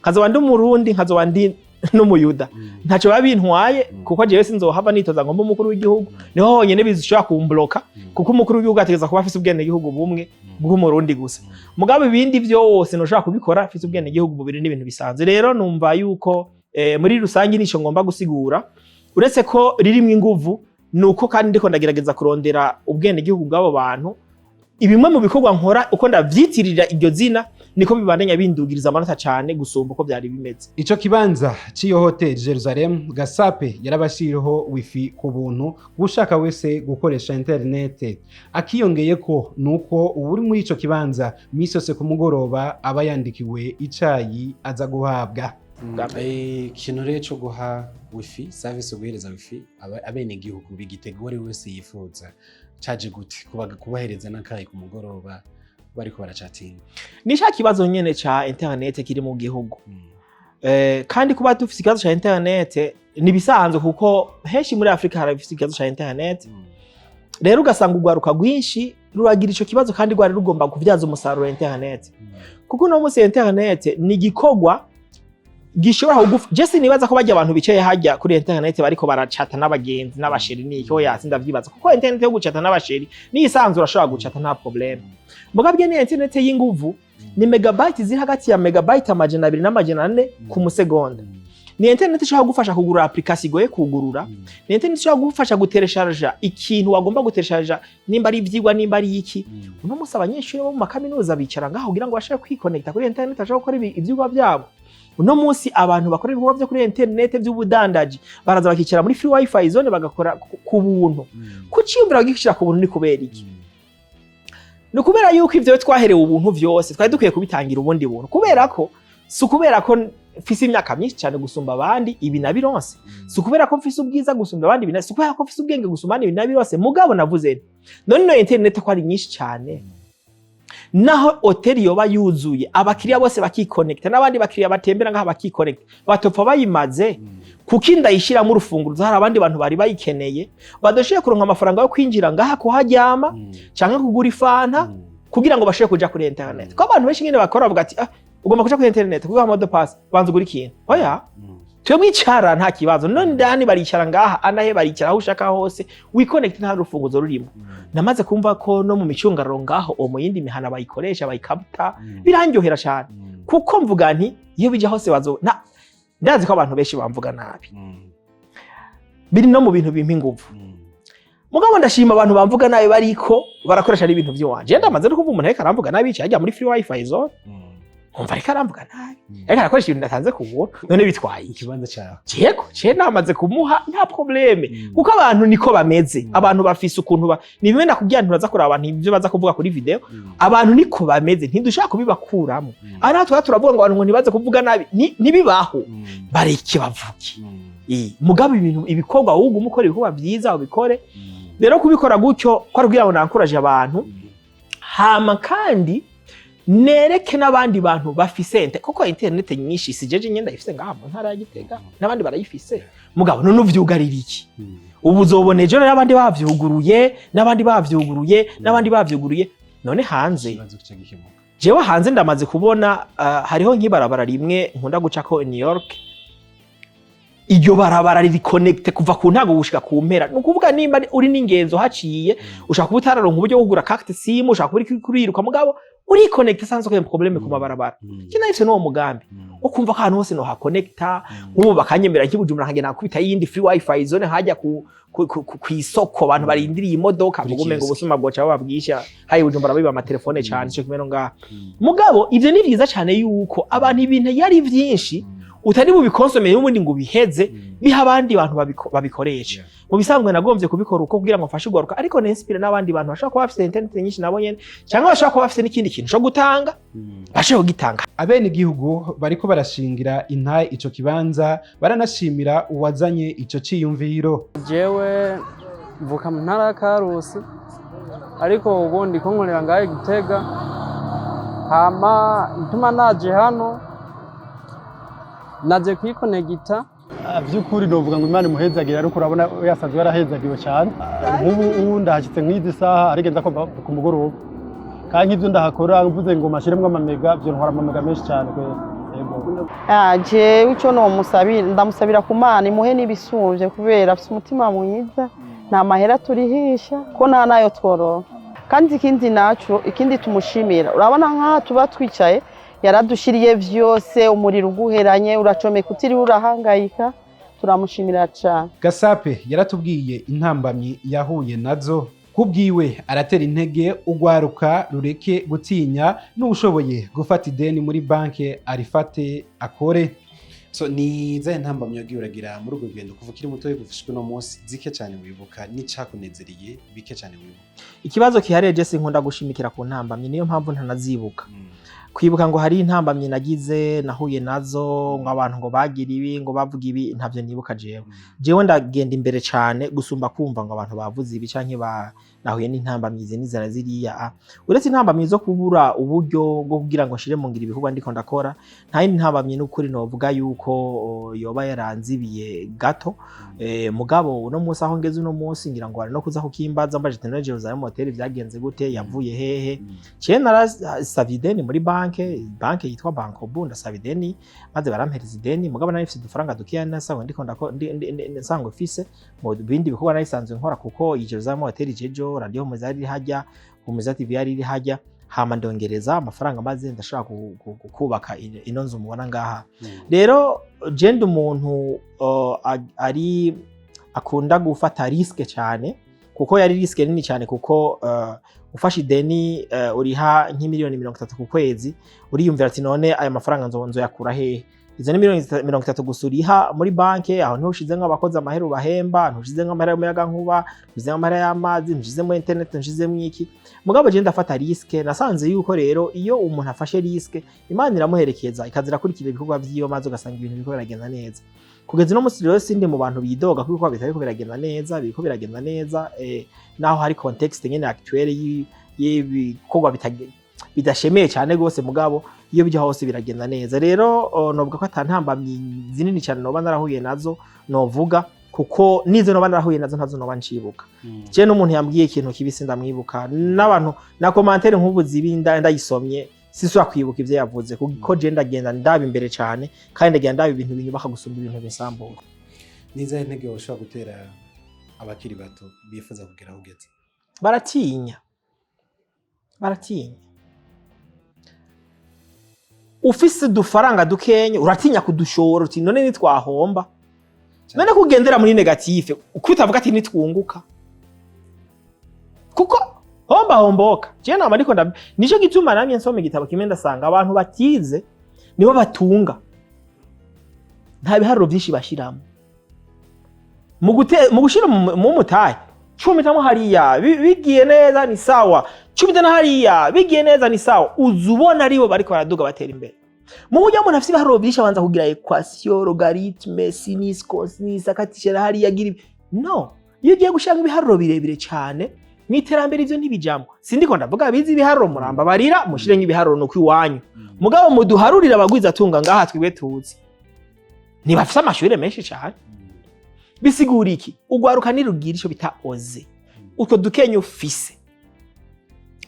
nkazoba ndi Umurundi, nkazoba ndi n'Umuyuda, ntacyo biba bintwaye, kuko jewe sinzohava nitoza ngo mbe umukuru w'igihugu. Niho honyene bizishobora kumbloka, kuko umukuru w'igihugu ategereza kuba afise ubwenegihugu bumwe bw'Umurundi gusa. Mugabo ibindi vyose ntushobora kubikora afise ubwenegihugu bubiri, n'ibintu bisanzwe. Rero numva yuko muri rusange nico ngomba gusigura, uretse ko ririmwo inguvu, nuko kandi ndiko ndagerageza kurondera ubwenegihugu bw'abo bantu. Ibimwe mu bikorwa nkora, uko ndavyitirira iryo zina, niko bibandanya bindugiriza amanota cane gusumba uko vyari bimeze. Ico kibanza c'iyo hoteli Jerusalem, Gasape yarabashiriyeho wifi ku buntu ushaka wese gukoresha interinete. Akiyongeyeko nuko uwuri muri ico kibanza misi yose ku mugoroba aba yandikiwe icayi aza guhabwa. Ikintu rero cyo guha wifi service, guhereza wifi abenegihugu b'Igitega, uwo ari we wese yifuza, caje gute kubahereza n'akayi ku mugoroba bariko baracatinga? Ni ca kibazo nyene ca internet kiri mu gihugu. Kandi kuba dufise ikibazo ca internet ni bisanzwe, kuko henshi muri Afrika harafise ikibazo ca internet. Rero ugasanga urwaruka rwinshi ruragira ico kibazo, kandi rwari rugomba kuvyaza umusaruro internet, kuko uno munsi internet ni igikorwa gishobora kugufa. Je sinibaza ko bajya abantu bicaye hajya kuri internet bariko baracata n'abagenzi n'abasheri n'iki. Oya, sindavyibaza, kuko internet yo gucata n'abasheri niyo isanzwe, urashobora gucata nta problème. Mugabo ni internet y'inguvu, ni megabyte ziri hagati ya megabyte 200 na 400 ku musegonda. Ni internet ishobora kugufasha kugura application igoye kugurura. Ni internet ishobora kugufasha guteresharja ikintu wagomba guteresharja, nimba ari ivyigwa, nimba ari iki. Uno munsi abanyeshuri bo mu makaminuza bicara ngaho kugira ngo bashobore kwikonekta kuri internet, bashobore gukora ivyigwa vyabo. Uno munsi abantu bakora ibikorwa vyo kuri internet vy'ubudandaji baraza bakicara muri free wifi zone, bagakora ku buntu. Kuciyumvira bagishira ku buntu ni kubera iki? Ni ukubera yuko ivyo twaherewe ubuntu vyose twari dukwiye kubitangira ubundi buntu. Kubera ko si ukubera ko mfise imyaka myinshi cyane gusumba abandi ibi nabironse, si ukubera ko mfise ubwiza gusumba abandi ibi, si ukubera ko mfise ubwenge gusumba abandi ibi nabironse. Mugabo navuze nti: "None ino internet ko ari nyinshi cyane, naho hoteli yoba yuzuye, abakiriya bose bakikonekta, n'abandi bakiriya batembera ngaha bakikonekta, batopfa bayimaze, kuko indayishiramo urufunguruzo, hari abandi bantu bari bayikeneye badashoboye kuronka amafaranga yo kwinjira ngaha kuharyama canke kugura ifanta kugira ngo bashobore kuja kuri internet." Ko abantu benshi nyene bakora bavuga ati: "Ah, ugomba kuja kuri internet kuguha mot de passe, banza ugura ikintu." Oya, twebwe icara nta kibazo. None ndani baricara ngaha, anahe baricara aho ushaka hose, wikonekte, nta rufunguzo rurimo. Namaze kumva ko no mu micungararo ngaho o mu yindi mihana bayikoresha, bayikabuta. Birandyohera cyane, kuko mvuga nti iyo bija hose bazo na ndazi ko abantu benshi bamvuga nabi, biri no mu bintu bimpa inguvu. Mugabo ndashima abantu bamvuga nabi bariko barakoresha n'ibintu by'iwanje. Ndamaze no kumva umuntu ariko aramvuga nabi yicaye ajya muri free wifi zone. Umva, ariko aramvuga nabi, ariko arakoresha ibintu natanze ku buntu. None bitwaye iki? Ikibanza cyawe. Yego, je namaze kumuha, nta problème, kuko abantu niko bameze. Abantu bafise ukuntu ni bimwe nakubwira, nturaza kuraba abantu ibyo baza kuvuga kuri video. Abantu niko bameze, ntidushaka kubibakuramo. Aha naho tuba turavuga ngo abantu ngo ntibaze kuvuga nabi, ntibibaho, bareke bavuge. Mugabo ibintu, ibikorwa, wowe uguma ukora ibikorwa byiza, ubikore. Rero kubikora gutyo ko ari kugira ngo nankuraje abantu, hama kandi nereke n'abandi bantu bafise kuko internet nyinshi si jeje nyenda ifise ngaha mu ntara ya Gitega, n'abandi barayifise. Mugabo none uvyugarira iki? Ubu uzobona ejo n'abandi bavyuguruye, n'abandi bavyuguruye, n'abandi bavyuguruye. None hanze Ikibazo kica gikemuka. Jewe hanze ndamaze kubona, hariho nk'ibarabara rimwe nkunda gucako i New York. Iryo barabara riri connecté kuva ku ntango gushika ku mpera. Ni ukuvuga nimba uri n'ingenzo haciye, ushaka kuba utararonka uburyo bwo kugura carte SIM, ushaka kuba uri kuriruka, mugabo uri connecté sans aucun problème ku mabarabara. Kina ifise n'uwo mugambi wo kumva ko ahantu hose no hakonekta. Nk'ubu bakanyemera nk'ibujumbura, nkagenda nkakubita yindi free wifi zone hajya ku isoko abantu barindiriye imodoka. Kuri mvuga umengo kiosk. Ubusuma bwoca bababwisha hayi Bujumbura, biba amatelefone cane ico kimwe no ngaha. Mugabo ivyo ni vyiza cane yuko abantu ibintu yari vyinshi utari bubikonsomeye n'ubundi ngo ubiheze, biha abandi bantu babikoresha. Mu bisanzwe nagombye kubikora uko kugira ngo mfashe ugaruka, ariko ninspire n'abandi bantu bashobora kuba bafise internet nyinshi nabo nyene, cyangwa bashobora kuba bafise n'ikindi kintu co gutanga, bashobora kugitanga. Abenegihugu bariko barashingira intahe ico kibanza, baranashimira uwazanye ico ciyumviro. Jewe mvuka mu ntara ya Karusi, ariko ubu ndiko nkorera ngaho i Gitega. Hama ituma naje hano, naje kwikonegita. By'ukuri novuga ngo Imana imuhezagire, ariko urabona yasanzwe yarahezagiwe cyane. Nk'ubu ubu ndahashyitse nk'izi saha, arigenza ko ku mugoroba, kandi nk'ibyo ndahakora mvuze ngo mashyiremo amamega, byo ntwara amamega menshi cyane kweri. Yego. Jewe ico nomusabira, ndamusabira ku Mana imuhe n'ibisumvye, kubera afise umutima mwiza. Nta mahera turihisha, ko nta nayo tworonka. Kandi ikindi naco, ikindi tumushimira, urabona nk'aha tuba twicaye yaradushiriye vyose. Umuriro uguheranye uracomeka utiriwe urahangayika. Turamushimira cane. Gasape yaratubwiye intambamyi yahuye nazo. Kubwiwe aratera intege ugwaruka rureke gutinya, n'ushoboye gufata ideni muri banke arifate akore. So ni zahe ntambamyi wagiye uragira muri urwo rugendo kuva ukiri muto gushika uno munsi, zike cyane wibuka, n'icakunezereye bike cyane wibuka? Ikibazo kihariye, je sinkunda gushimikira ku ntambamyi, niyo mpamvu ntanazibuka. Kwibuka ngo hari intambamyi nagize, nahuye nazo, ngo abantu ngo bagira ibi, ngo bavuga ibi, ntavyo nibuka jewe. Jewe ndagenda imbere cane gusumba kumva ngo abantu bavuze ibi canke nahuye n'intambamyi izi n'izara ziriya. Uretse intambamyi zo kubura uburyo bwo kugira ngo nshire mu ngiro ibikorwa ndiko ndakora, nta yindi ntambamyi n'ukuri novuga yuko yoba yaranzibiye gato. Mugabo uno munsi aho ngeze uno munsi, ngira ngo hari no kuza kukimbaza mbaje ati: "None Jerusalem Hotel vyagenze gute? Yavuye hehe?" Ciye narasavye ideni muri banke, banke yitwa Bancobu. Ndasaba ideni maze barampereza ideni, mugabo nari mfise udufaranga dukeya nasanzwe ndiko ndako nsanzwe mfise mu bindi bikorwa nari nsanzwe nkora, kuko iyi Jerusalem Hotel jejo radio Humuza yari iri hajya, Humuza TV yari iri hajya. Hama ndongereza amafaranga maze ndashobora kubaka ino nzu mubona ngaha. Rero je ndi umuntu ari akunda gufata risque cyane, kuko yari risque nini cyane, kuko ufashe ideni uriha nk'imiliyoni 30 ku kwezi, uriyumvira ati: "None aya mafaranga nzoyakura hehe?" Izo ni miliyoni 30 gusa uriha muri banke. Aho ntushizemo abakozi amahera ubahemba, ntushizemo amahera y'umuyagankuba, ntushizemo amahera y'amazi, ntushizemo internet, ntushizemo iki. Mugabo je ndafata risque. Nasanze yuko rero iyo umuntu afashe risque, Imana iramuherekeza, ikaza irakurikira ibikorwa vyiwe, maze ugasanga ibintu biriko biragenda neza. Kugeza uno munsi rero sindi mu bantu bidoga kuko ibikorwa bitariko biragenda neza, biriko biragenda neza, naho hari contexte nyene actuelle y'ibikorwa bidashemeye cyane gose, mugabo iyo bijya hose biragenda neza. Rero novuga ko ata ntambamyi zinini cyane noba narahuye nazo novuga, kuko nizo noba narahuye nazo ntazo noba ncibuka. Je n'umuntu yambwiye ikintu kibisi ndamwibuka, n'abantu na commentaire nk'ubu zibi ndayisomye sisubira kwibuka ivyo yavuze, kuko je ndagenda ndaba imbere cyane, kandi ndagenda ndaba ibintu binyubaka gusumba ibintu binsambura. Ni izahe ntege ushobora gutera abakiri bato bifuza kugera aho ugeze? Baratinya, baratinya. Ufise udufaranga dukenya uratinya kudushora, uti: "None nitwahomba?" None kugendera muri négatif, uko utavuga ati nitwunguka, kuko Homba homboka. Je nama ndiko nico gituma namye nsoma igitabo kimwe, ndasanga abantu batize nibo batunga, nta biharuro byinshi bashiramo mu gushira mu mutahe. Cumitamo hariya bigiye neza ni sawa, cumita na hariya bigiye neza ni sawa. Uza ubona aribo bariko baraduga, batera imbere. Mu buryo umuntu afite ibiharuro byinshi, abanza kugira équation, logarithme, sinus, cosinus, akatishira hariya, agira ibi. No iyo ugiye gushaka ibiharuro birebire cyane mu iterambere, ivyo ntibijamwo. Sindiko ndavuga abizi ibiharuro, muramba barira mushire nk'ibiharuro nuko iwanyu, mugabo muduharurire abagwiza atunga ngaha twebwe tuzi ntibafise amashure menshi cyane. Bisigura iki? Ugwaruka nirugira ico bita oser. Utwo dukenya ufise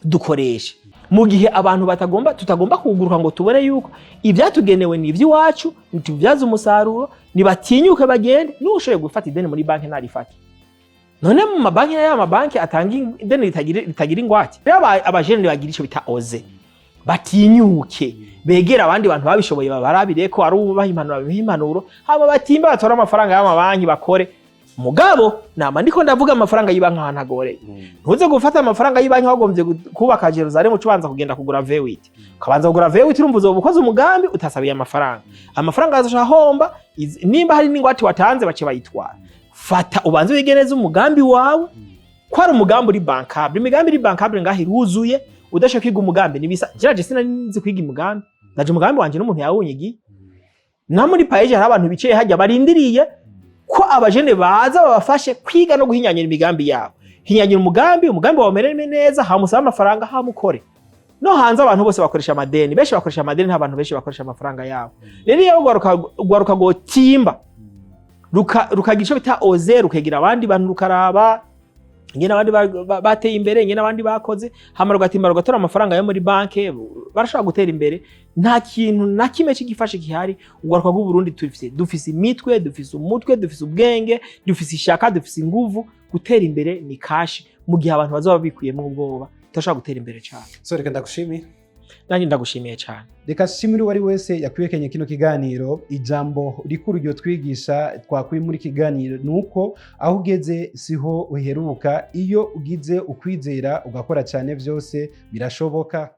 dukoreshe mu gihe abantu batagomba, tutagomba kuguruka ngo tubone yuko ibyatugenewe ni iby'iwacu, ntitubyaze umusaruro. Nibatinyuke bagende. N'ushoboye gufata ideni muri banki ntarifate. None mu mabanki, ya mabanki atanga ideni ritagira ingwate. Rero abajene bagira ico bita oser, batinyuke, begera abandi bantu babishoboye, babarabire ko ari ubaha impanuro, babiha impanuro, hama batimba batore amafaranga y'amabanki bakore. Mugabo nama ndiko ndavuga, amafaranga y'ibanki ahantu agoreye, ntuze gufata amafaranga y'ibanki wagombye kubaka Jerusalem, uca ubanza kugenda kugura V8, ukabanza kugura V8. Urumva uzoba ukoze umugambi utasabiye amafaranga, amafaranga azoca ahomba. Nimba hari n'ingwate watanze, bace bayitwara. Fata ubanze wige neza umugambi wawe ko ari umugambi uri bankable. Imigambi iri bankable ngaho iruzuye. Udashaka kwiga umugambi nibisa jiraje, sinari nzi kwiga umugambi, ndaje umugambi wanje n'umuntu yawunyigiye. Na muri PAEEJ hari abantu bicaye hajya barindiriye ko abajene baza babafashe kwiga no guhinyanyira imigambi yabo. Hinyanyira umugambi, umugambi wawe umerere neza, hamusaba amafaranga, hamukore. No hanze abantu bose bakoresha amadeni, benshi bakoresha amadeni, nta bantu benshi bakoresha amafaranga yabo. Rero iyo ugwaruka gotimba, rukagira ico bita oser, rukegera abandi bantu, rukaraba ingene abandi bateye imbere, ingene abandi bakoze, hama rugatimba rugatora amafaranga yo muri banke, barashobora gutera imbere. Nta kintu na kimwe c'igifashe gihari. Ugwaruka rw'Uburundi dufise imitwe, dufise umutwe, dufise ubwenge, dufise ishaka, dufise inguvu. Gutera imbere ni kashi. Mu gihe abantu bazoba bikuyemo ubwoba, turashobora gutera imbere cyane. So reka ndagushimire. Nanjye ndagushimiye cyane. Reka shimire uwo ari wese yakwiyekenye kino kiganiro. Ijambo rikuru ryo twigisha twakuye muri kiganiro ni uko aho ugeze siho uheruka. Iyo ugize ukwizera ugakora cyane, byose birashoboka.